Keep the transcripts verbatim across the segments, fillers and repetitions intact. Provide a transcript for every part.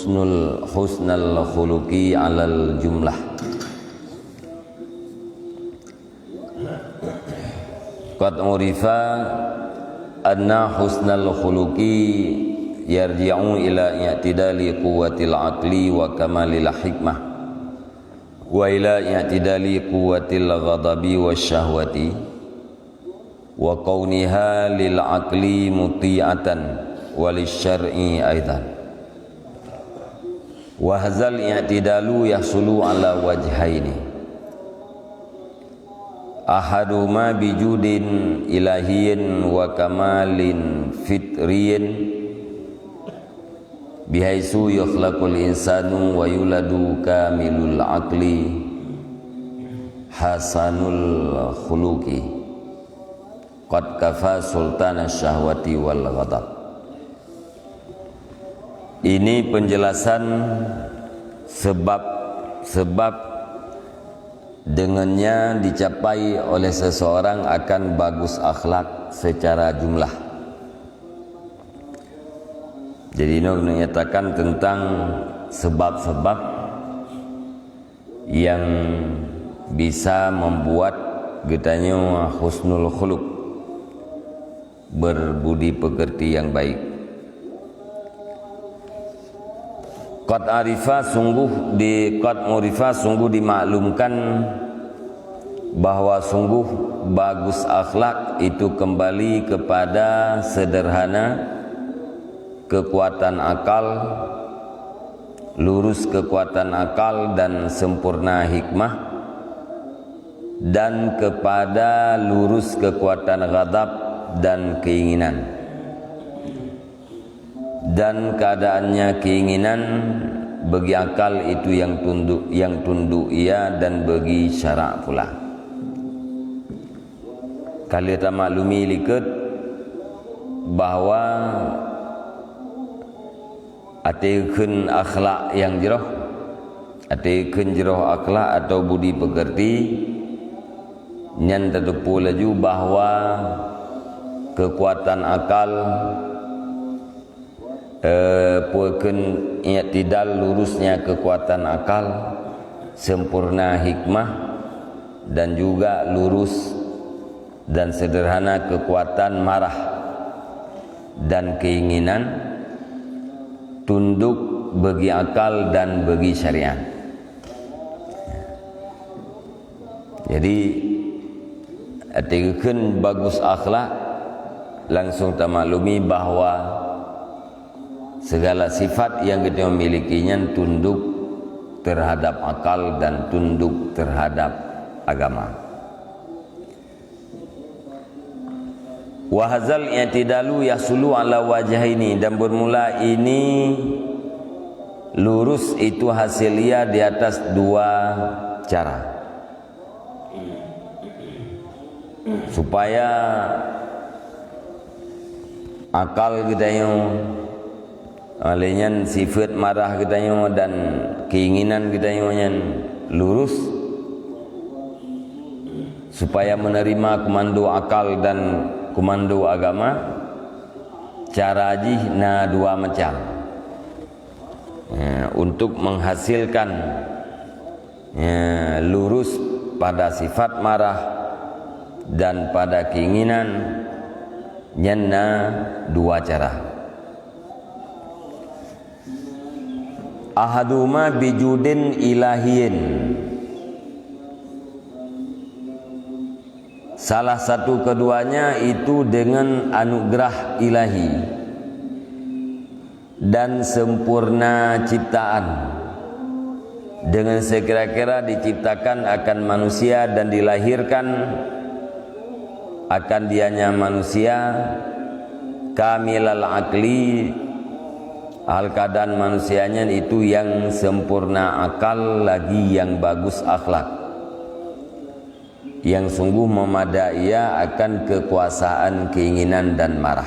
Husnul, husnal khuluqi alal jumlah. Qad urifa anna husnal khuluqi yarji'u ila i'tidali quwwatil aqli wa kamalil hikmah, wa ila i'tidali quwwatil ghadabi wasyahwati, wa kauniha lil aqli muti'atan wa lisyar'i aidan. Wa hadzal i'tidalu yahsulu ala wajhaini. Ahaduhuma bijudin ilahiyyin wa kamalin fitriyyin, bihaitsu yukhlaqul insanu wa yuladu kamilul aqli hasanul khuluqi, qad kafa sultana syahwati wal ghadab. Ini penjelasan sebab-sebab dengannya dicapai oleh seseorang akan bagus akhlak secara jumlah. Jadi, ini menyatakan tentang sebab-sebab yang bisa membuat geutanyoe husnul khuluq, berbudi pekerti yang baik. Qad arifa, sungguh di, qad urifa, sungguh dimaklumkan bahwa sungguh bagus akhlak itu kembali kepada sederhana, kekuatan akal, lurus kekuatan akal dan sempurna hikmah, dan kepada lurus kekuatan ghadab dan keinginan. Dan keadaannya keinginan bagi akal itu yang tunduk, yang tunduk ia dan bagi syarak pula. Ka lheueh tamaklumi likot bahwa até geukheun akhlak nyang jroh, até geukheun jroh akhlak atau budi pekerti, nyan tateupeue laju bahwa kekuatan akal, eh, peue kheun i'tidal, lurusnya kekuatan akal, sempurna hikmah, dan juga lurus dan sederhana kekuatan marah dan keinginan, tunduk bagi akal dan bagi syariat. Jadi, até geukheun bagus akhlak, langsung tamaklumi bahwa segala sifat yang kita miliki nyan tunduk terhadap akal dan tunduk terhadap agama. Wa hadzal i'tidalu yahsulu ala wajhaini, dan bermula ini lurus itu hasil ia di atas dua cara. Supaya akal geutanyoe, lé nyan sifat marah geutanyoe dan keinginan geutanyoe nyan lurus, supaya menerima komando akal dan komando agama, cara jih na dua macam. Ya, untuk menghasilkan, ya, lurus pada sifat marah dan pada keinginan, nyan na dua cara. Ahaduhuma bijudin ilahiyin. Salah satu keduanya itu dengan anugerah ilahi dan sempurna ciptaan. Dengan sekira-kira diciptakan akan manusia dan dilahirkan akan dianya manusia kamilal akli, hal keadaan manusianya itu yang sempurna akal lagi yang bagus akhlak, yang sungguh memadai ia akan kekuasaan, keinginan dan marah.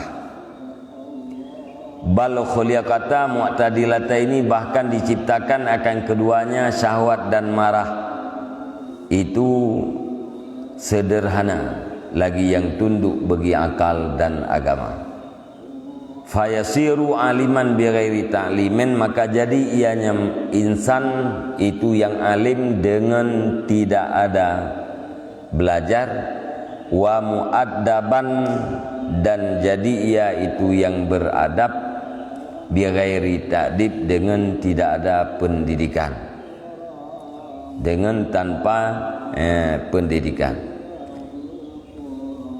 Bal khuliqata mu'tadilataini, bahkan diciptakan akan keduanya syahwat dan marah itu sederhana, lagi yang tunduk bagi akal dan agama. Fayasiru aliman bighairi ta'limin, maka jadi ianya insan itu yang alim dengan tidak ada belajar, wa muaddaban, dan jadi ia itu yang beradab, bighairi ta'dib, dengan tidak ada pendidikan, dengan tanpa, eh, pendidikan.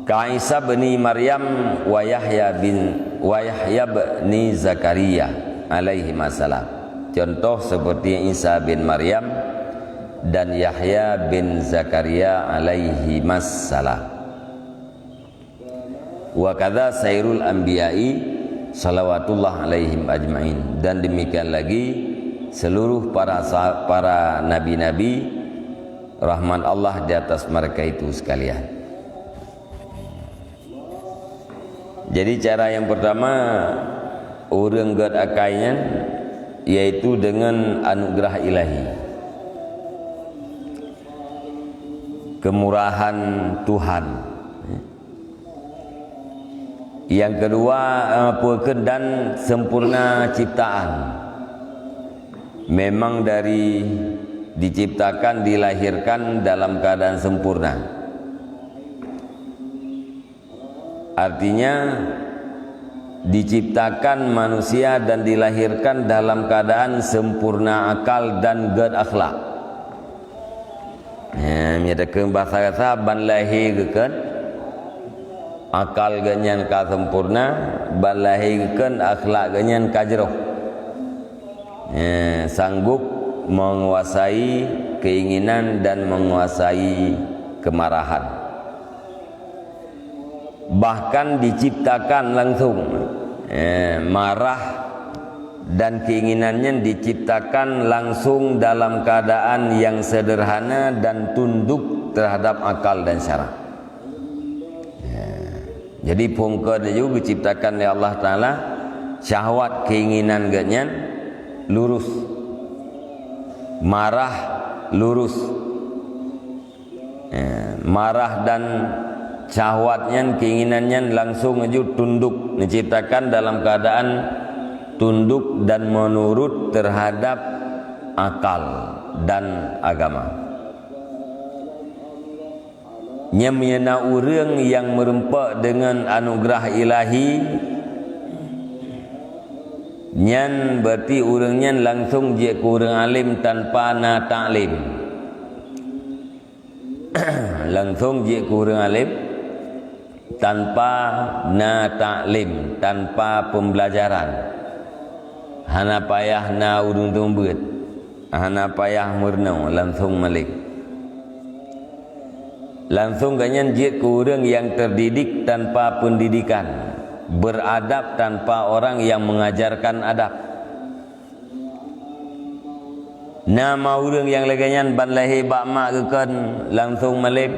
Ka Isa bin Maryam wa Yahya bin, wa Yahya bin Zakaria alaihi salam. Contoh seperti Isa bin Maryam dan Yahya bin Zakaria alaihi salam. Wa kadza sairul anbiya'i salawatullah alaihim ajmain. Dan demikian lagi seluruh para sa-, para nabi-nabi, rahmat Allah di atas mereka itu sekalian. Jadi, cara yang pertama, ureuëng gét akai nyan, yaitu dengan anugerah ilahi, kemurahan Tuhan. Yang kedua, eh, peue kheun dan sempurna ciptaan. Memang dari diciptakan, dilahirkan dalam keadaan sempurna. Artinya, diciptakan manusia dan dilahirkan dalam keadaan sempurna akal dan gét akhlak. Nah, meunyoe takheun bahasa gata, ban lahé geukheun akal geuhnyan ka sempurna, ban lahé geukheun akhlak geuhnyan ka jroh. Nah, sanggup menguasai keinginan dan menguasai kemarahan. Bahkan diciptakan langsung, eh, marah dan keinginannya diciptakan langsung dalam keadaan yang sederhana dan tunduk terhadap akal dan syara. Eh, jadi phungka itu diciptakan oleh Allah Taala, syahwat keinginan geuhnyan lurus, marah lurus. Eh, marah dan syahwat nyan, keinginan nyan langsung aju tunduk, diciptakan dalam keadaan tunduk dan menurut terhadap akal dan agama. Nyan meunyoe na ureuëng nyang meureumpok deungon anugerah ilahi, nyan berarti ureuëng nyan langsung jeuet keu ureuëng além tanpa na taklim. Langsung jeuet keu ureuëng além tanpa na taklim, tanpa pembelajaran. Hana payah na ureuëng teumeubeuet, hana payah meurunoe, langsung malém. Langsung geuhnyan jeuet keu ureuëng nyang terdidik tanpa pendidikan, beradab tanpa orang yang mengajarkan adab. Na ma ureuëng nyang lagée nyan, ban lahé bak mak geukheun langsung malém,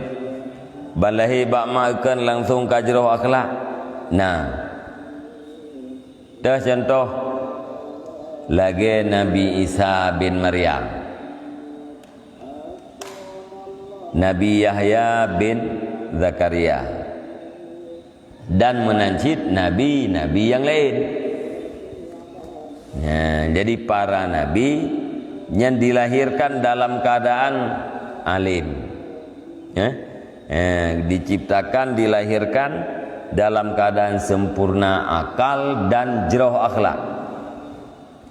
ban lahé bak mak geukheun langsung ka jroh akhlak? Na. Teuh contoh, lagée Nabi Isa bin Maryam, Nabi Yahya bin Zakaria, dan meunan cit nabi-nabi nyang laén. Nah, jadi para nabi nyan dilahirkan dalam keadaan além. Ya? Eh, diciptakan, dilahirkan dalam keadaan sempurna akal dan jroh akhlak.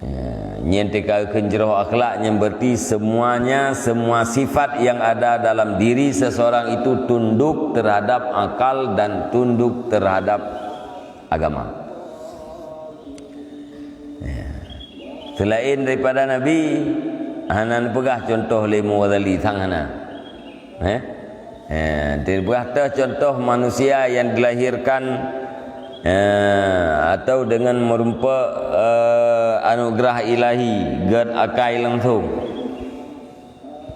Eh, nyan teuka kheun jroh akhlak nyan berarti semuanya, semua sifat yang ada dalam diri seseorang itu tunduk terhadap akal dan tunduk terhadap agama. Ya. Selain daripada Nabi, hana neupeugah contoh lé Imam Ghazali, sang hana. Eh? Eh, dipeugah teuh contoh manusia yang dilahirkan, eh, atau dengan meureumpok, eh, anugerah ilahi, gét akai langsung.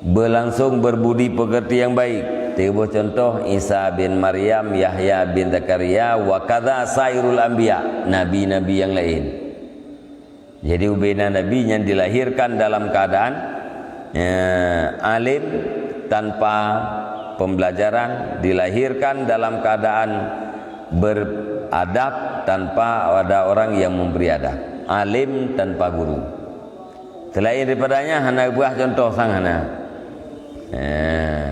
Berlangsung berbudi pekerti yang baik. Tiga buah contoh, Isa bin Maryam, Yahya bin Zakaria, wa kadza sairul anbiya, nabi-nabi yang lain. Jadi, ubena nabi nyan dilahirkan dalam keadaan, eh, alim tanpa pembelajaran, dilahirkan dalam keadaan ber-, Adab tanpa ada orang yang memberi adab. Alim tanpa guru. Selain daripadanya, hana geupeugah contoh sang hana. Eh.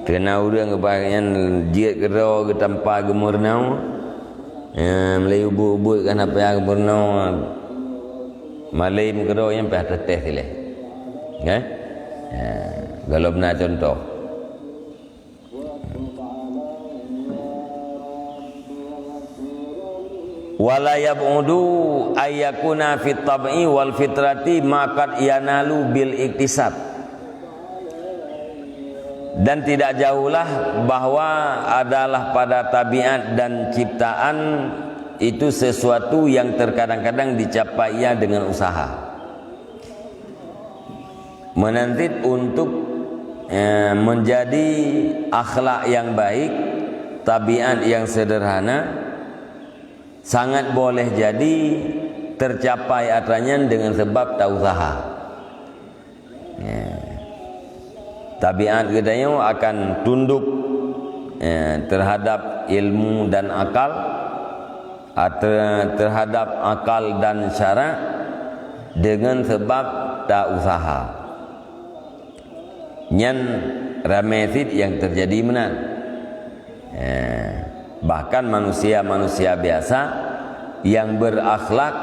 Keunan ureuëng geupeugah nyan jeuet keudroe geutampa geumeurunoe. Eh, meulayeue ubit-ubit ka hana payah geumeurunoe. Malem keudroe nyan payah teutéh sileh. Eh? Eh, gohlom na contoh. Wala yab'udu ayyakuna fit tab'i wal fitrati ma qad yanalu bil iktisab. Dan tidak jauhlah bahwa adalah pada tabiat dan ciptaan itu sesuatu yang terkadang-kadang dicapai ia dengan usaha. Menantit untuk, eh, menjadi akhlak yang baik, tabiat yang sederhana, sangat boleh jadi tercapai atanyan dengan sebab tausaha. Ya. Tabiat geutanyoe akan tunduk, eh, terhadap ilmu dan akal, atau terhadap akal dan syarak dengan sebab ta usaha. Nyan ramé cit nyang teujadi meunan. Eh, bahkan manusia-manusia biasa yang berakhlak,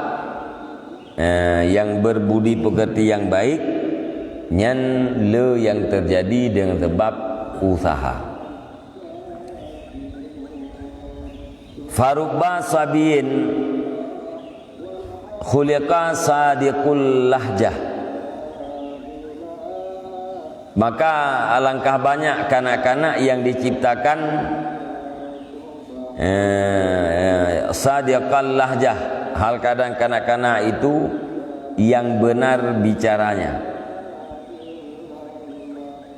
eh, yang berbudi pekerti yang baik, nyan le nyang teujadi dengan sebab usaha. Farubba sabiyin khuliqa sadiqul lahjah. Maka alangkah banyak kanak-kanak yang diciptakan, eh, sadiqal lahjah. Hal kadang kanak-kanak itu yang benar bicaranya.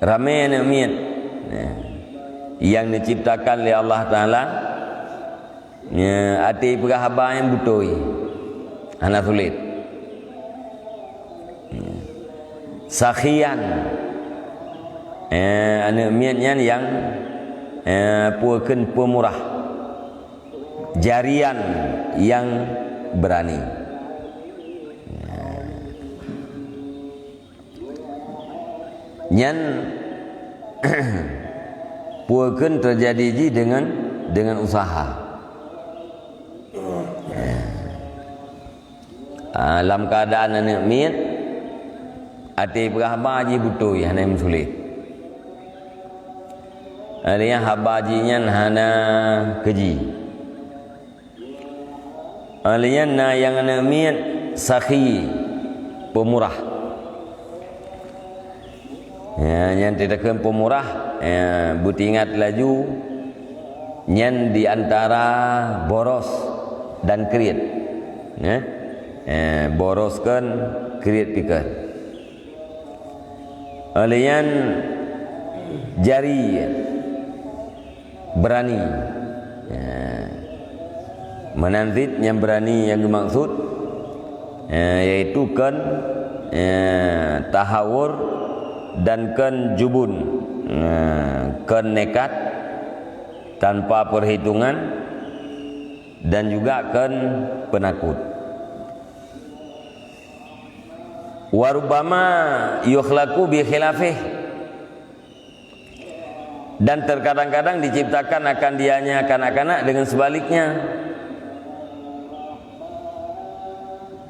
Ramé aneuk miet, eh, yang diciptakan lé Allah Taala, ya, até peugah haba nyang beutôi, hana sulet. Sakhian, eh, aneuk miet nyan nyang, eh, peue kheun peumurah. Jarian nyang beurani. Nyan peue kheun teujadi jih deungon, deungon usaha. Ah, lam keuadaan aneuk miet, até peugah haba jih beutôi, hana meusulet. Artinya haba jih nyan hana keuji. Lheueh nyan na nyang aneuk miet sakhi, peumurah. Ya, nyan teutakheun peumurah, ya, beutingat laju, nyan di antara boros dan kriet. Ya. Ya, boros kon, kriet pih kon. Lheueh nyan jari. Beurani. Ya. Meunan cit nyang beurani nyang geumaksud, ya, yaitu kon, ya, tahawur dan kon jubun. Ya, kon nekat tanpa perhitungan dan juga kon penakut. Wa rubbama yukhlaqu bi khilafih. Dan terkadang-kadang diciptakan akan dianya kanak-kanak dengan sebaliknya.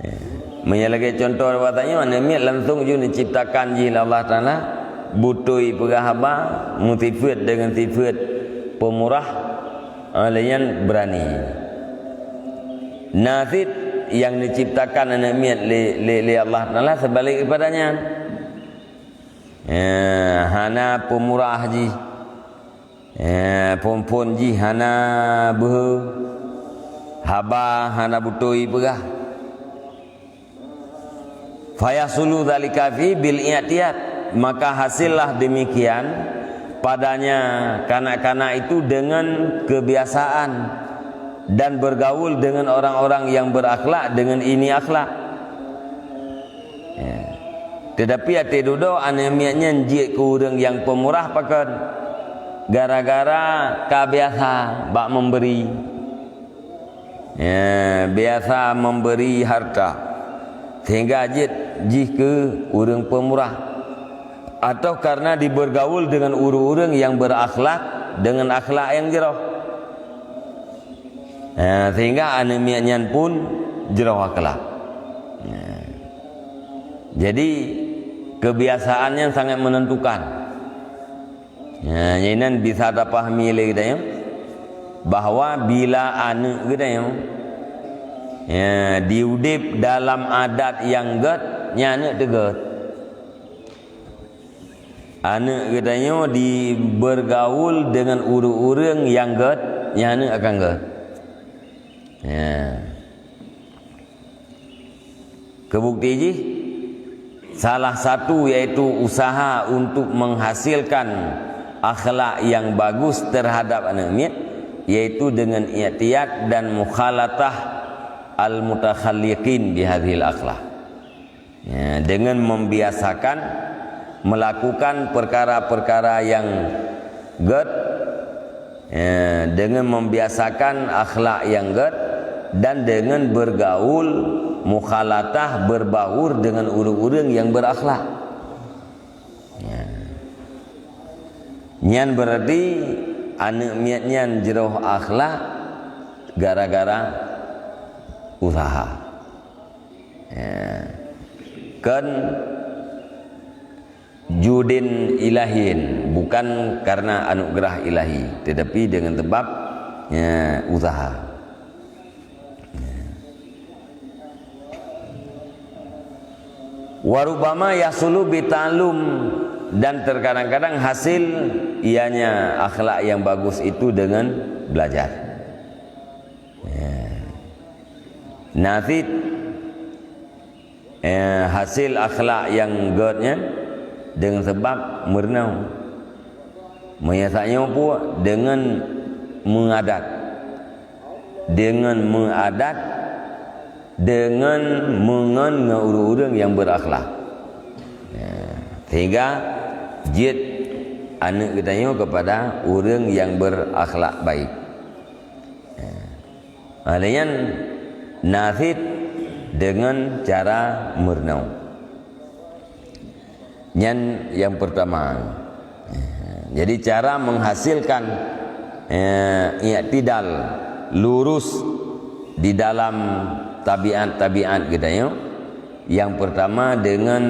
Ya. Meunyoe lagée contoh bak tanyoe, aneuk miet langsung jeuet diciptakan jih lé Allah Taala, beutôi peugah haba, meusifeuet deungon sifeuet peumurah, lheueh nyan beurani. Na cit nyang diciptakan aneuk miet lé, lé, lé Allah Taala seubalik daripada nyan. Eh, hana peumurah jih. Eh, phon-phon jih hana beuhe. Haba hana beutôi peugah. Fayahsulu dzalika fi bil i'tiyad. Maka hasillah demikian padanya kanak-kanak itu dengan kebiasaan dan bergaul dengan orang-orang yang berakhlak dengan ini akhlak. Ya. Teutapi até dudoe aneuk miet nyan jeuet keu ureuëng nyang peumurah pakon, gara-gara ka biasa bak memberi. Ya, biasa memberi harta, sehingga jeuet jih keu ureuëng peumurah, atau karena dibergaul dengan ureuëng-ureuëng yang berakhlak dengan akhlak yang jroh. Ya, sehingga aneuëk miet nyan pun jroh akhlak. Ya. Jadi, kebiasaan nyan sangat menentukan. Ya, nyan bisa tapahami lé geutanyoe bahwa bila aneuëk geutanyoe, ya, diudeb dalam adat nyang gét, nyan aneuëk teuh gét. Aneuëk geutanyoe di bergaul dengan ureuëng-ureuëng nyang gét, nyan aneuëk akan gét. Ya. Keu bukti jih, salah satu yaitu usaha untuk menghasilkan akhlak yang bagus terhadap aneuëk miet, yaitu dengan i'tiyad dan mukhalatah al-mutakhalliqin bihadzihil akhlak. Ya, dengan membiasakan melakukan perkara-perkara yang gét, ya, dengan membiasakan akhlak yang gét, dan dengan bergaul, mukhalatah, berbaur dengan ureuëng-ureuëng yang berakhlak. Ya. Nyan berarti aneuëk miet nyan jroh akhlak gara-gara usaha. Ya. Kan judin ilahin, bukan karena anugerah ilahi, tetapi dengan sebab, ya, usaha. Warubama yasulu bita'lum, dan terkadang-kadang hasil ianya akhlak yang bagus itu dengan belajar. Ya. Nasid, eh, hasil akhlak nyang gét nyan deungon sabab meurunoe. Meunyoe saat nyoe pue deungon meuadat. Deungon meuadat, deungon meungon ngon ureuëng-ureuëng nyang beurakhlak. Ya. Sehingga jeuet aneuëk geutanyoe keupada ureuëng nyang beurakhlak baik. Ya. Hal nyan nasid deungon cara meurunoe. Nyan nyang peurtama. Jadi cara menghasilkan, eh, i'tidal, lurus di dalam tabiat-tabiat geutanyoe, nyang peurtama deungon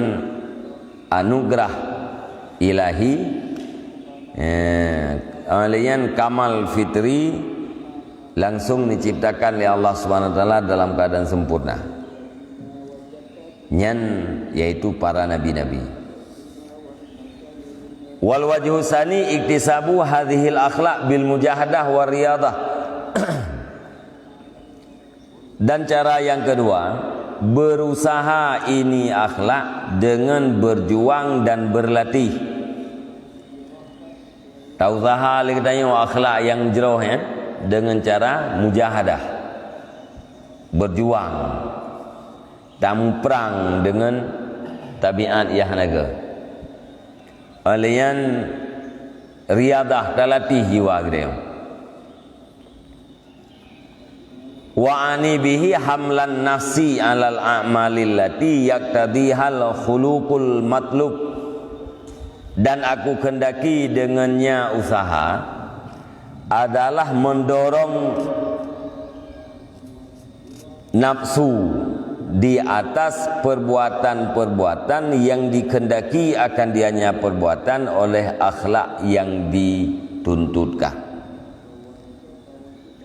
anugerah ilahi, eh, lé nyan kamal fitri langsung diciptakan lé Allah Subhanahu wa Taala dalam keadaan sempurna. Nyan yaitu para nabi-nabi. Wal wajhu tsani iktisabu hadzihil akhlak bil mujahadah war riyadah. Dan cara yang kedua, berusaha ini akhlak dengan berjuang dan berlatih. Tausaha lé geutanyoe akhlak nyang jroh, ya, deungon cara mujahadah. Berjuang. Tamuprang deungon tabiat nyang hana gét. Lé nyan riyadah, talatih jiwa geutanyoe. Wa ani bihi hamlan nafsi alal a'malil lati yaqtadihal khuluqul matlub. Dan aku kehendaki dengannya usaha adalah mendorong nafsu di atas perbuatan-perbuatan yang dikehendaki akan dianya perbuatan oleh akhlak yang dituntutkan.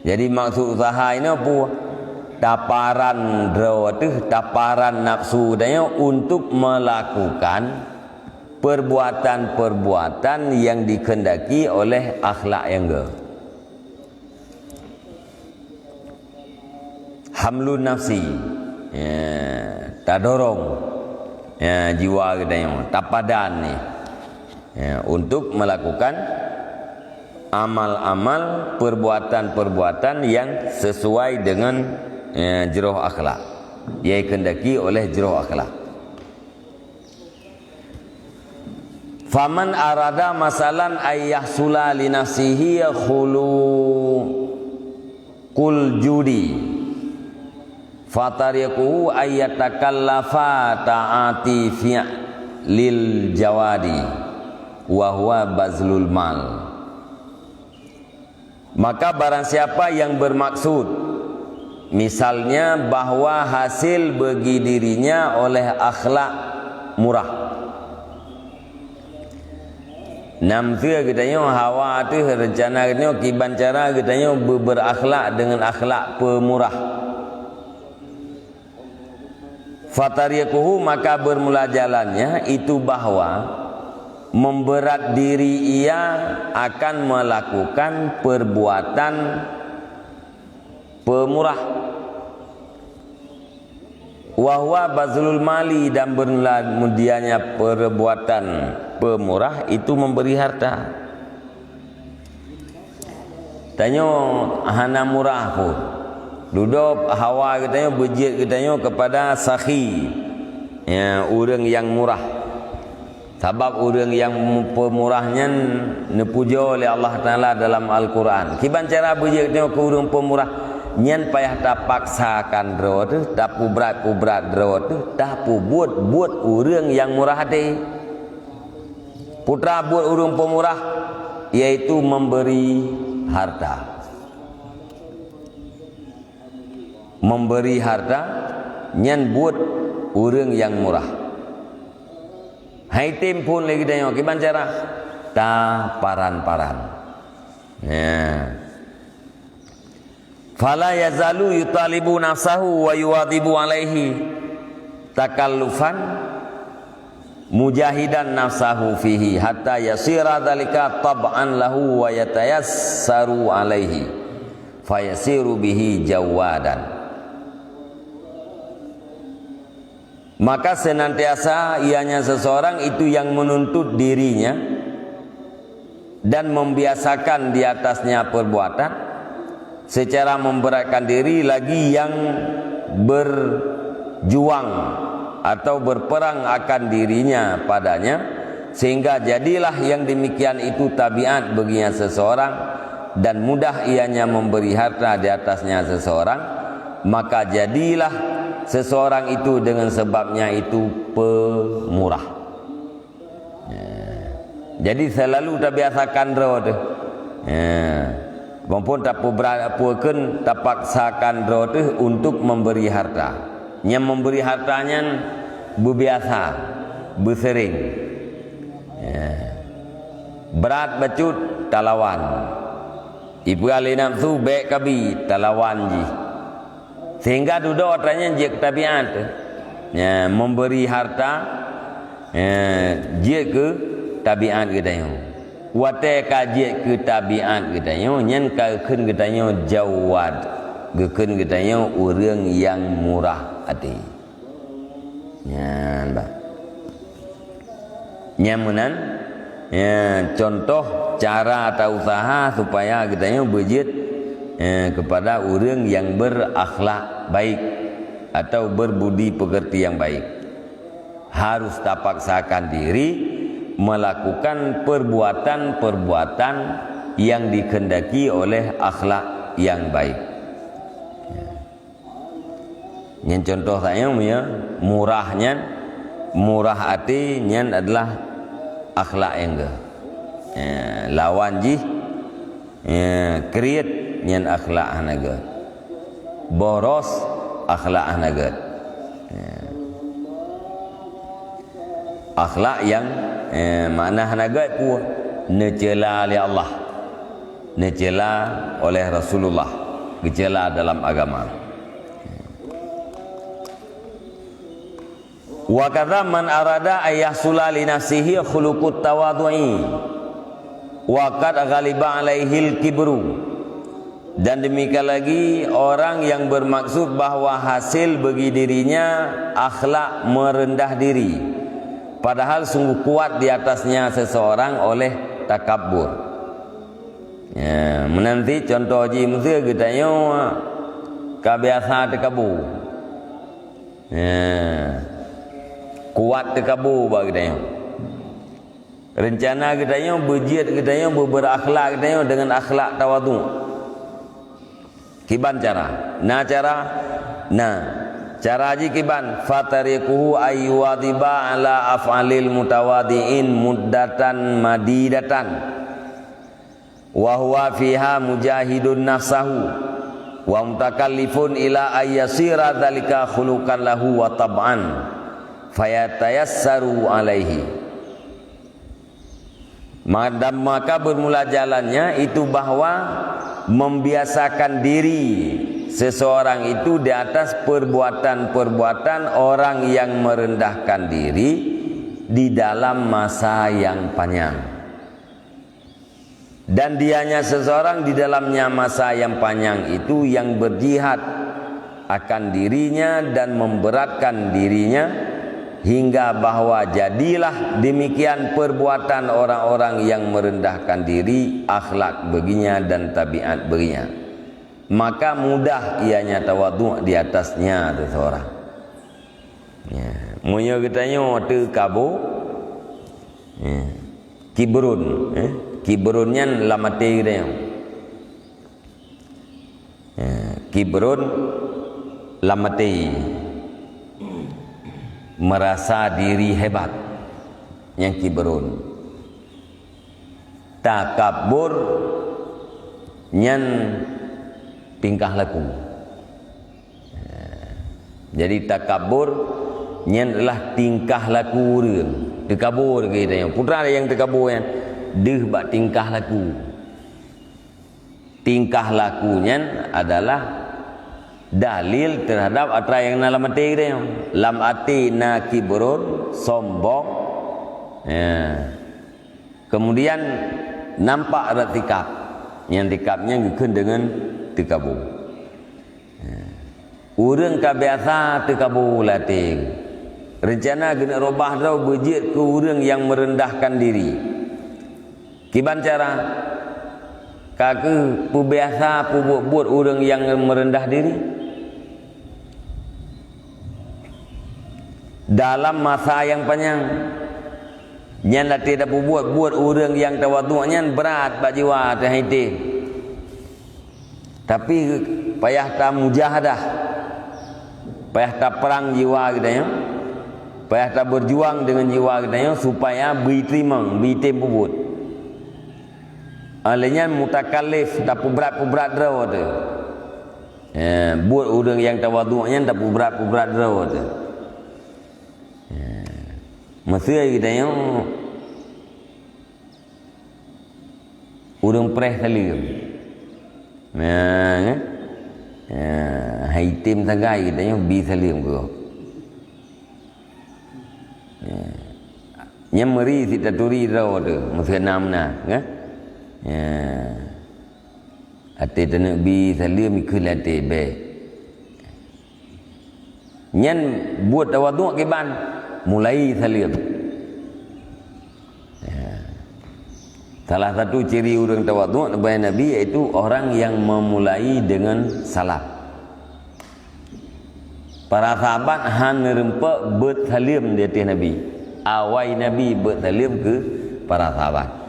Jadi maksud usaha inoe pue? Taparan droe teuh, taparan nafsu tanyoe untuk melakukan perbuatan-perbuatan yang dikehendaki oleh akhlak nyang gét. Hamlun nafsi. Ya, tadorong. Ya, jiwa geutanyoe, tapadan ni. Ya, untuk melakukan amal-amal, perbuatan-perbuatan yang sesuai dengan, ya, jroh akhlak. Yang dikehendaki oleh jroh akhlak. Faman arada masalan ayyahsula li nafsihi khuluqul judi. Fatariquhu ayyatakallafa ta'ati fi'lil jawadi, wa huwa bazlul mal. Maka barang siapa yang bermaksud, misalnya, bahwa hasil bagi dirinya oleh akhlak murah. Nam teu geutanyoe hawa teuh rencana geutanyoe kiban cara geutanyoe beu-, berakhlak dengan akhlak pemurah. Fatariquhu, maka bermula jalannya itu bahwa memberat diri ia akan melakukan perbuatan pemurah. Wa huwa bazlul mali, dan bermula mudianya perbuatan pemurah itu memberi harta. Tanyoe hana murah pun. Dudoe hawa geutanyoe beujeuet geutanyoe kepada sakhi, ya, ureuëng nyang murah. Sabab ureuëng nyang pemurah nyan neupujoe lé Allah Taala dalam Al-Quran. Kiban cara beujeuet geutanyoe keu ureuëng pemurah nyan payah tapaksakan droe teuh, tapubrat-pubrat droe teuh, tapubuet-buet ureuëng nyang murah até. Putra buet ureuëng pemurah, yaitu memberi harta. Memberi harta nyan buet ureuëng nyang murah. Hai tem phon lé geutanyoe, kiban cara? Taparan-paran. Nah. Fala yazalu yutalibu nafsahu wa yuwadhibu alaihi takallufan mujahidan nafsahu fihi hatta yasira dzalika tab'an lahu wa yatayassaru alaihi fayasiru bihi jawadan. Maka senantiasa ianya seseorang itu yang menuntut dirinya dan membiasakan di atasnya perbuatan, secara memberatkan diri lagi yang berjuang atau berperang akan dirinya padanya, sehingga jadilah yang demikian itu tabiat baginya seseorang, dan mudah ianya memberi harta di atasnya seseorang, maka jadilah seseorang itu dengan sebabnya itu pemurah. Ya. Jadi selalu tabiasakan droe teuh. Ya. Maupun tapubra-, tapaksakan droe teuh untuk memberi harta. Nyang memberi harta nyan beubiasa, beusereng. Ya. Brat bacut talawan. Ipeugah lé nafsu bék kabi talawan jih. Sehingga dudoe atra nyan jeuet keu tabiat. Ya, memberi harta, ya, jeuet keu tabiat geutanyoe. Watée ka jeuet keu tabiat geutanyoe, nyan ka geukheun geutanyoe jawad, geukheun geutanyoe ureuëng nyang murah até. Nyan bah. Nyang meunan, ya, contoh cara atau usaha supaya geutanyoe beujeuet, ya, kepada ureuëng yang berakhlak baik atau berbudi pekerti yang baik. Harus tapaksakan diri melakukan perbuatan-perbuatan yang dikehendaki oleh akhlak yang baik. Ya. Nyan contoh saja, ya, murah nyan, murah até nyan adalah akhlak nyang gét. Ya, lawan jih, ya, kriet nyan akhlak hana gét. Boros akhlak hana gét. Ya. Akhlak nyang, eh, makna hana gét peue? Neucela lé Allah. Neucela oleh Rasulullah. Geucela dalam agama. Wa kadza man arada ayyahsula li nafsihi khuluqut tawadhu'i wa qad ghaliba alaihil kibru. Dan demikian lagi orang yang bermaksud bahwa hasil bagi dirinya akhlak merendah diri, padahal sungguh kuat di atasnya seseorang oleh takabur. Ya, meunan cit contoh jih, meuseu geutanyoe ka biasa teukabu. Ya, kuat teukabu bak geutanyoe. Reuncana geutanyoe beujeuet geutanyoe beu-, beurakhlak geutanyoe deungon akhlak tawadhu. Kiban cara? Na cara? Na. Cara jih kiban, fatariquhu ayyuwadhiba ala af'alil mutawadhi'in muddatan madidatan. Wa huwa fiha mujahidun nafsahu wa mutakallifun ila ayyasira dzalika khuluqan lahu wa tab'an fayatayassaru alaihi. Ma-, dan maka bermula jalannya itu bahwa membiasakan diri seseorang itu di atas perbuatan-perbuatan orang yang merendahkan diri di dalam masa yang panjang. Dan dianya seseorang di dalamnya masa yang panjang itu yang berjihad akan dirinya dan memberatkan dirinya, hingga bahwa jadilah demikian perbuatan orang-orang yang merendahkan diri, akhlak baginya dan tabiat baginya. Maka mudah ianya tawaduk di atasnya tu seorang. Ya, meunyoe geutanyoe teuh kabo, ya, kibrun, ya, kibrun nyan lam até geutanyoe. Ya, kibrun lam até. Merasa diri hebat. Nyan kibrun. Takabur nyan tingkah laku. Jadi takabur nyan adalah tingkah laku ureuëng. Teukabur geutanyoe. Peue nyang teukabur nyan? Deuh bak tingkah laku. Tingkah laku nyan adalah dalil terhadap atra nyang na lam até geutanyoe. Lam até na kibrun, sombong. Ya. Kemudian nampak rot sikap. Nyang sikap nyan geukheun deungon teukabur. Ureuëng ka biasa teukabur lam até. Reuncana geuneuk reubah droe beujeuet keu ureuëng nyang meurendahkan diri. Kiban cara? Ka kheueh peubiasa peubuet-buet ureuëng nyang meureundah diri. Dalam masa nyang panyang, nyan até tapeubuet-buet ureuëng nyang tawaduk nyan brat bak jiwa teuh hai tém. Tapi payah tamujahadah, payah taprang jiwa geutanyoe, payah tabeujuang deungon jiwa geutanyoe supaya beuteurimong, beutém peubuet. Óh lheueh nyan mutakalif, tapeubrat-peubrat droe teuh. Eh, buet ureuëng nyang tawaduk nyan tapeubrat-peubrat droe teuh. Eh, meusé geutanyoe ureuëng preh saleuem. Nah, kan? Ya, hai tém sagai geutanyoe bi saleuem keu gob. Ya. Nyan meuri sit taturi droe teuh, meusé na meunan, kan? Ya. Até taneuk bi saleuem ikheun lam até bèe. Nyan buet tawaduk kiban, mulai saleuem. Ya. Salah satu ciri ureuëng tawaduk, neubayan Nabi, yaitu orang yang memulai dengan salam. Para sahabat hana rumpok beuet saleuem di ateueh Nabi. Awai Nabi beuet saleuem keu para sahabat.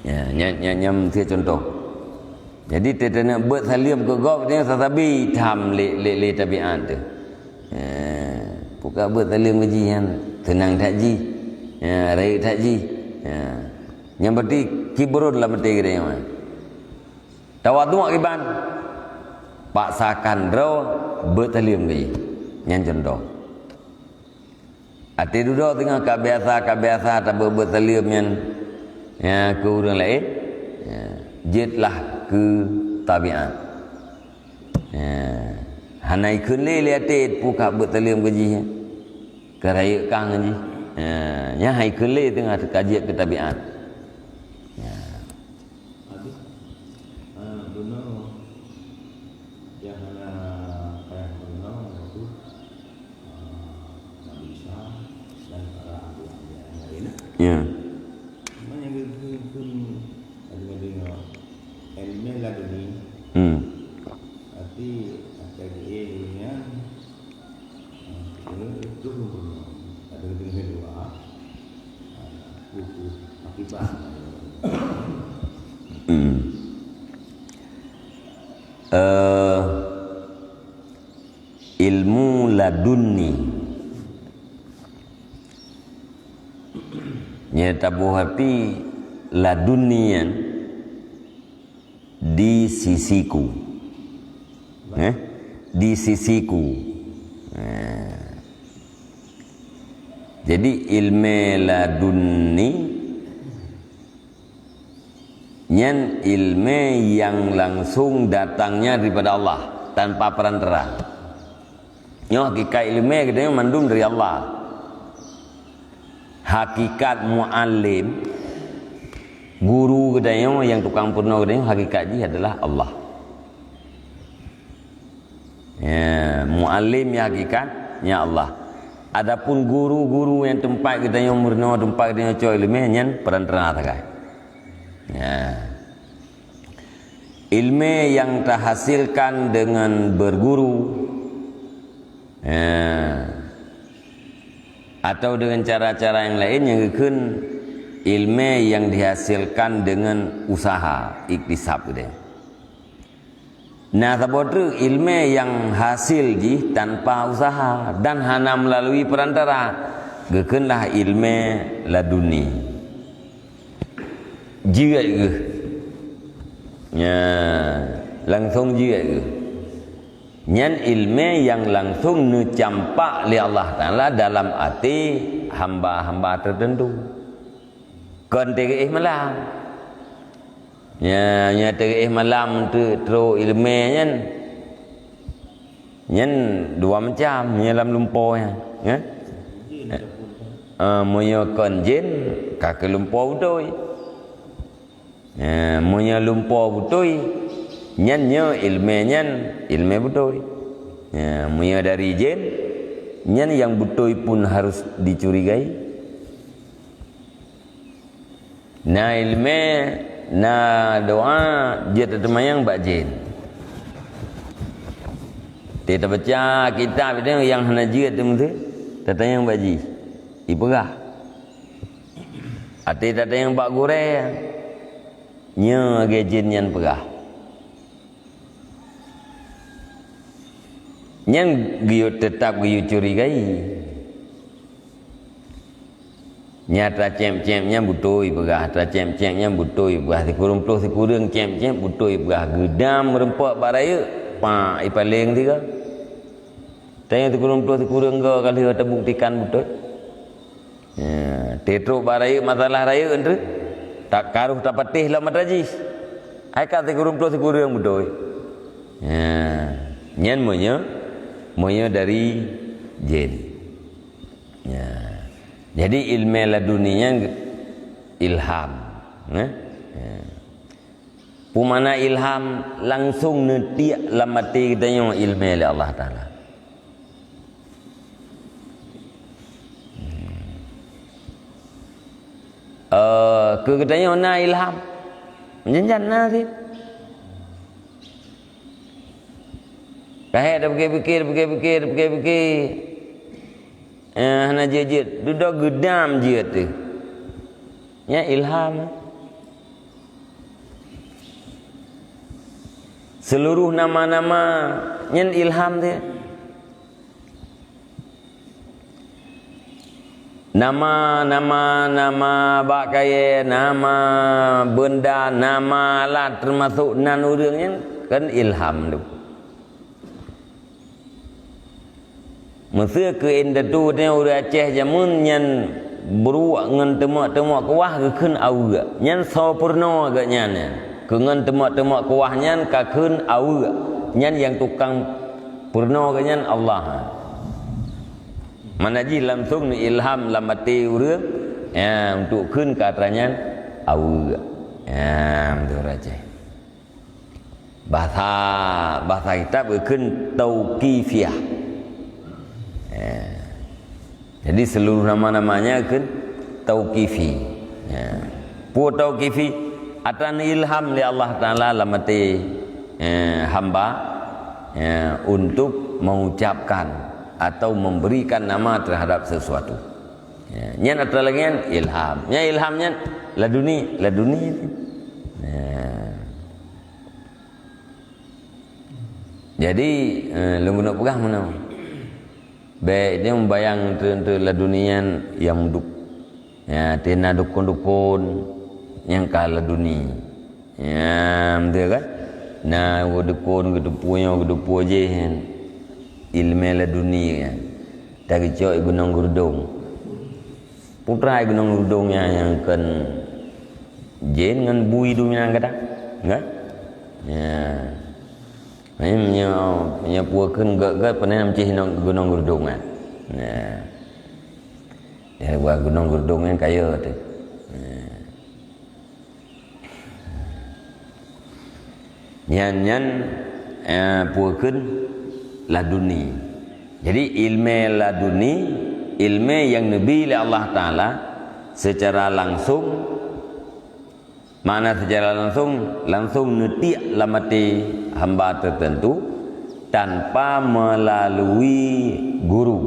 Ya, nyan, nyan, nyan meusti contoh. Jadi, teuteuneuek beuet saleuem keu gob nyan sasabe tham lé, lé, lé tabiat teuh. Ya, pukak beuet saleuem keu jih nyan, seunang that jih. Ya, rayeuk that jih. Ya. Nyan berarti kibrun lam até geutanyoe. Tawaduk kiban, paksakan droe beuet saleuem keu jih. Nyan contoh. Até dudoe teungoh ka biasa, ka biasa tabeuet-beuet saleuem nyan, ya, keu ureuëng laén, ya, jeuetlah keu tabiat. Ya, hana ikheun lé lé até pukak beuet saleuem keu jih, ya. Ka rayeuk kang jih. Ya, nyan hai kheun lé teungoh ka jeuet keu tabiat. Ya. Habis, ah, bunoe nyang hana payah meurunoe, yaitu, ah, Nabi Isa dan para anbiya yang lain. Ya. Cuma nyang geukheun, geukheun adu-adu ngon ilmu laduni. Hmm. Berarti akan geuék nyan Hmm. Eh, ilmu ladunni. Nyang taboh arti ladunni nyan di sisiku. Eh? Di sisiku. Eh. Jadi ilmé ladunni nyan ilmé yang langsung datangnya daripada Allah tanpa perantara. Nyoe hakikat ilmé geutanyoe mandum dari Allah. Hakikat muallim, guru geutanyoe nyang tukang peurunoe geutanyoe, hakikat jih adalah Allah. Ya, muallim nyang hakikat, ya Allah. Adapun guru-guru nyang teumpat geutanyoe meurunoe, teumpat geutanyoe cok ilmé, nyan perantara sagai. Ya. Ilmé yang tahasilkan dengan berguru, ya, atau dengan cara-cara yang lain nyang geukheun ilmé yang dihasilkan dengan usaha, iktisab geutanyoe. Na saboh treuk ilmé nyang hasil jih tanpa usaha dan hana melalui perantara, geukheunlah ilmé laduni. Jeuet geuh. Nya, langsung jeuet geuh. Nyan ilmé nyang langsung neucampak lé Allah Taala dalam até hamba-hamba teuteuntu. Kon teugeuéh malam. Nya, nya teugeuéh malam teu-, trok ilmé nyan. Nyan dua macam, nyan lam lumpoe nyan, ya. Eh, meunyoe kon jén, ka keu lumpoe beutôi. Eh, meunyoe lumpoe beutôi, nyan nyoe ilmé nyan, ilmé beutôi. Eh, meunyoe dari jén, nyan nyang beutôi pun harus dicurigai. Na ilmé, na doa, jeuet tateumayang bak jén. Teuh tabaca kitab itu nyang hana jeuet teuh meuteue, tatanyong bak jih, ipeugah. Até tatanyong bak gurée, nyoe lagée jén nyan peugah. Nyan geuyue teutap geuyue curigai. Nya tacéb-céb nyan beutôi peugah, tacéb-céb nyan beutôi peugah, sikureueng ploh sikureueng céb-céb beutôi peugah, geudam meureumpok bak rayeuk, pak, ipaleng sigoe. Tanyong sikureueng ploh sikureueng goe ka lheueh tabuktikan beutôi. Ya, teutrok bak rayeuk masalah rayeuk nyan, tak karoh tapatéh lom mata jih. Hai ka sikureueng ploh sikureueng beutôi. Ya, nyan meunyoe, meunyoe dari jén. Ya. Jadi ilmé laduni nyan ilham. Nah? Ya. Peue makna ilham? Langsung neutiek lam até geutanyoe ilmé lé Allah Taala. Eh, keu geutanyoe na ilham? Janjan na sih. Ka hék tapike-pike, tapike-pike, tapike-pike. Eh, hana jeuet-jeuet. Dudoe geudam jeuet teuh. Nyan ilham. Seuluruh nama-nama nyan ilham teuh. Nama, nama, nama bak kayée, nama beunda, nama alat, teumasok nan ureuëng nyan kan ilham tu. Meuseu keu indatu nyan ureuëng Aceh jameun nyan beuruek ngon teumok-teumok kuah geukheun aweuek. Nyan soe peurunoe geuh nyan, nyan. Keu ngon teumok-teumok kuah nyan ka kheun aweuek. Nyan nyang tukang peurunoe geuh nyan Allah. Mana jih langsung neuilham lam até ureuëng, ya, untuk kheun keu atra nyan aweuek. Ya, beutôi raja. Bahasa, bahasa kitab geukheun tauqifiyah. Ya. Jadi seluruh nama-namanya geukheun tauqifi. Ya. Peue tauqifi? Atra neuilham lé Allah Taala lam até, eh, hamba, ya, untuk mengucapkan atau memberikan nama terhadap sesuatu. Ya, nyan atra lagée nyan ilham. Nyan ilham nyan laduni, laduni. Ya. Jadi, eh, lôn keuneuk peugah meunoe. Bék nyang bayang teuntèe laduni nyan nyang duek. Ya, teuh na dukon-dukon nyang ka laduni. Ya, beutôi kan? Na dukon geuteupeue nyoe, geuteupeue jih, ilmè laduni kan. Tageucok gunong geurdong. Putra gunong geurdong nyan nyang kheun jén ngon bui dum nyang gata. Kan? Ya. Meunyoe, meunyoe peue kheun gèt-gèt, pane nam cih gunong geurdong nyan. Ya. Ya, buah gunong geurdong nyan kaya teuh. Ya. Nyan, nyan, eh, peue kheun laduni. Jadi, ilmè laduni, ilmè nyang neubi lé Allah Taala secara langsung, makna secara langsung, langsung neutiek lam até hamba teuteuntu tanpa meulalui guru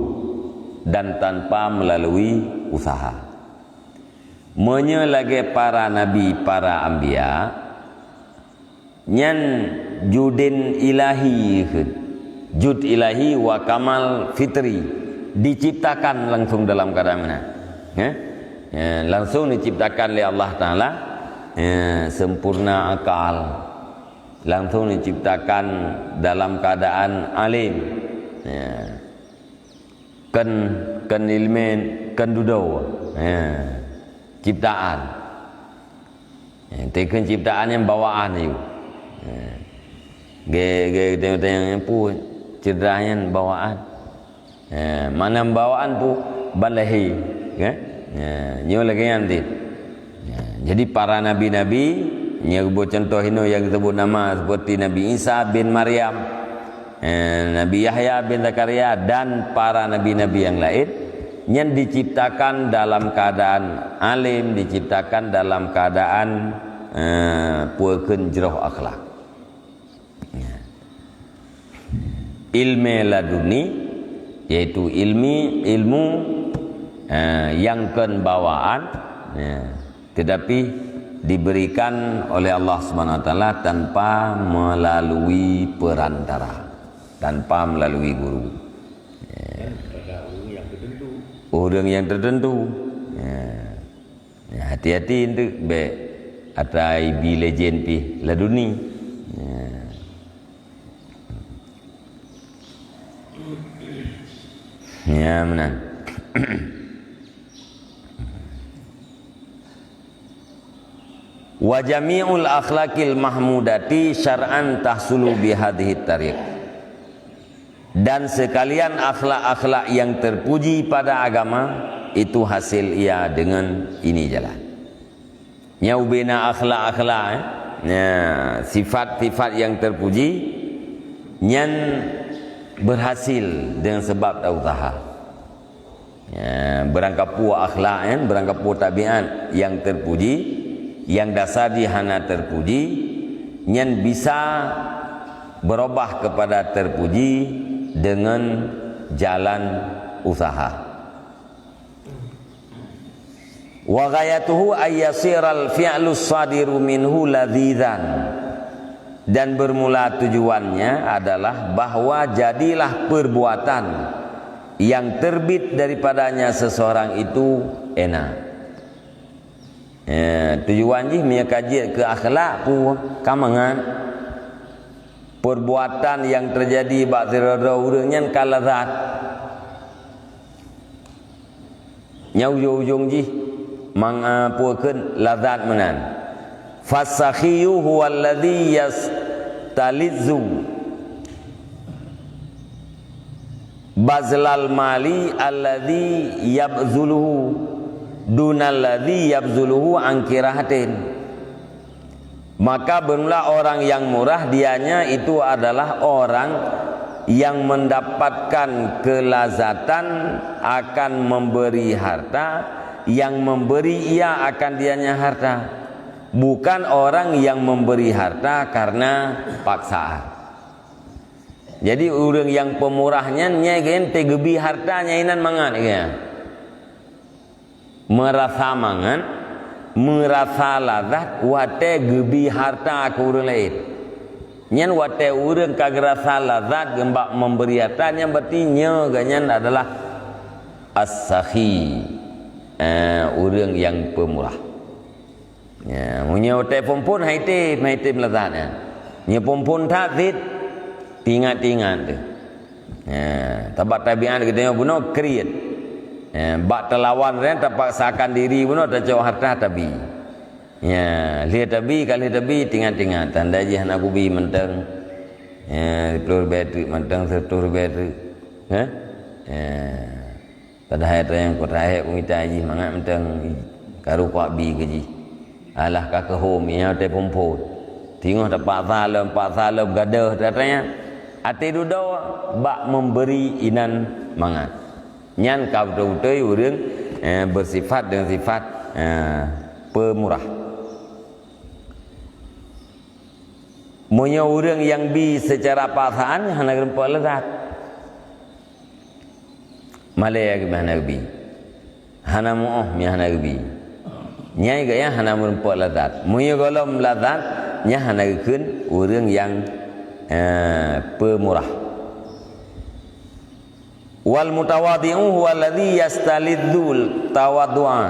dan tanpa meulalui useuha. Meunyoe lagèe para nabi, para anbiya, nyan judin ilahi kheun. Jud ilahi wa kamal fitri. Diciptakan langsung dalam keuadaan meunan. Ya? Ya, langsung diciptakan lé Allah Taala, ya, sempurna akal. Langsung diciptakan dalam keuadaan alim. Ya. Kheun, kheun ilmè, kheun dudoe. Ya. Ciptaan. Ya, teuh kheun ciptaan nyan bawaan ayue. Ya. Gé, gé, teuh, teuh, nyang peue cedera nyan bawaan. Ya, makna bawaan peue ban lahé, kan? Ya, nyoe lagèe nyan teuh. Ya, jadi para nabi-nabi, nyoe geuboh contoh inoe nyang geuseubut nama seperti Nabi Isa bin Maryam, eh, Nabi Yahya bin Zakaria dan para nabi-nabi nyang laén, nyan diciptakan dalam keuadaan alim, diciptakan dalam keuadaan, eh, peue kheun jroh akhlak. Ya. Ilmè laduni, yaitu ilmi, ilmu, eh, nyang kheun bawaan, ya, tetapi diberikan oleh Allah Subhanahu Wa Taala tanpa melalui perantara, tanpa melalui guru. Ya. Ureueng nyang teuteuntu. Ya. Ya, hati-hati eunteuk bék atra ibi lé jén pih laduni. Ya. Ya, meunan. Wa jami'ul akhlaqil mahmudati syar'an tahsulu bihadhihi tariq. Dan sekalian akhlak-akhlak yang terpuji pada agama itu hasil ia dengan ini jalan. Nyoe ubena akhlak-akhlak, eh. Nah, sifat-sifat yang terpuji nyan berhasil dengan sebab tausaha. Ya, beurangkapeue akhlak nyan, beurangkapeue tabiat nyang teupuji, nyang dasar jih hana teupuji, nyan bisa beurubah keupada teupuji deungon jalan useuha. Wa ghayatuhu ay yasiral fi'lus sadiru minhu ladzizan. Dan bermula tujuannya adalah bahwa jadilah perbuatan yang terbit daripadanya seseorang itu enak. Eh, tujuan jih meunyoe ka jeuet keu akhlak peue ka mangat. Perbuatan nyang teujadi bak sidroe-droe ureuëng nyan ka lazat. Nyang ujong-ujong jih mang, eh, peue kheun lazat meunan. Fasakhiyu huwallazi yastalizzu bazlal mali alladzi yabzuluhu dunalladzi yabzuluhu an kirahatin. Maka bermula orang yang murah dianya itu adalah orang yang mendapatkan kelazatan akan memberi harta, yang memberi ia akan dianya harta. Bukan orang yang memberi harta karena paksaan. Jadi ureuëng nyang peumurah nyan nyai gen teugeubri harta nyai nan mangat geuh. Meurasa mangat, meurasa lazat watée geubri harta keu ureuëng laén. Nyan watée ureuëng ka geurasa lazat geumbak memberi harta, nyan berarti nyoe geuhnyan adalah as-sakhi, eh, ureuëng nyang peumurah. Ya, meunyoe watée phon-phon hai tem, hai tem lazat nyan. Nyoe phon-phon that cit, tingat-tingat teuh. Ya, tabak tabiat geutanyoe bunoe kriet. Ya, bak teulawan nyan tapaksakan diri bunoe tacok harta tabi. Ya, lheueh tabi, ka lheueh tabi, tingat-tingat. Tanda jih hana kubi mantong. Ya, sepuluh ribée treuk mantong, seratus ribée treuk. Ha? Ya. Padahai teuh nyang kota hek kumita jih mangat mantong, karu kubi keu jih. Alah ka keuhom, ya, watée phon-phon. Teungoh tapaksa lom, paksa lom, gadoh, teuh nyan. Até dudoe bak memberi inan mangat. Nyan ka beutôi-beutôi ureuëng, eh, beusifat deungon sifat, eh, peumurah. Meunyoe ureuëng nyang bi seucara paksaan, hana geureumpok lazat. Malée geubi hana geubi. Hana muoh mi hana geubi. Nyai geuya hana meureumpok lazat. Meunyoe gohlom lazat, nyan hana geukheun ureuëng nyang, eh, peumurah. Wal mutawadhi'u huwa alladhi yastalidzul tawadhu'a.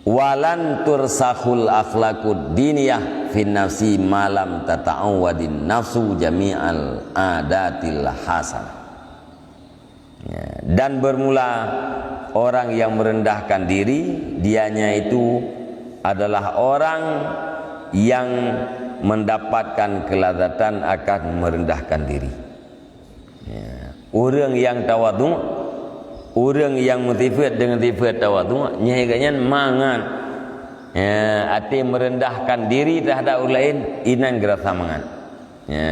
Walan tursakhul akhlaqud diniyah fin nafsi ma lam tata'awwadin nafsu jami'al adatil hasanah. Ya, dan bermula orang yang merendahkan diri, dianya itu adalah orang yang mendapatkan kelezatan akan merendahkan diri. Ya. Ureuëng nyang tawadhu, ureuëng nyang meusifeuet deungon sifeuet tawadhu, nyan geuhnyan mangat. Ya, até meurendahkan diri teuhadap ureuëng laén, inan geurasa mangat. Ya,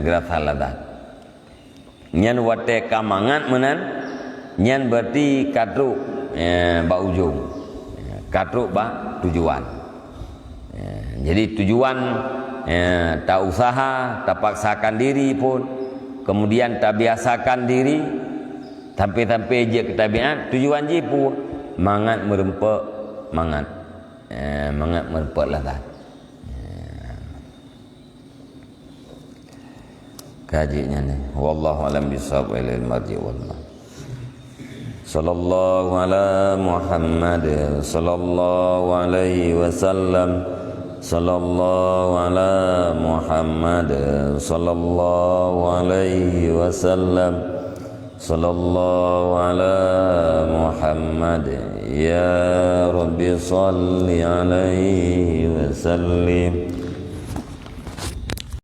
geurasa lazat. Nyan watée ka mangat meunan, nyan berarti ka trok, ya, bak ujong. Ya, ka trok bak tujuan. Ya, jadi tujuan, ya, ta usaha, tapaksakan diri pun, kemudian tabiasakan diri, sampai-sampai jeuet keu tabiat, tujuan jih pun mangat meureumpok mangat. Ya, mangat meureumpok lazat. Ya. Kaji nyan ni. Wallahu a'lam bishawab, wa ilaihil marji' wal ma'ab. Sallallahu ala Muhammad, sallallahu alaihi wasallam. Sallallahu ala Muhammad, sallallahu alaihi wasallam. Sallallahu ala Muhammad, ya Rabbi salli alaihi wasallim.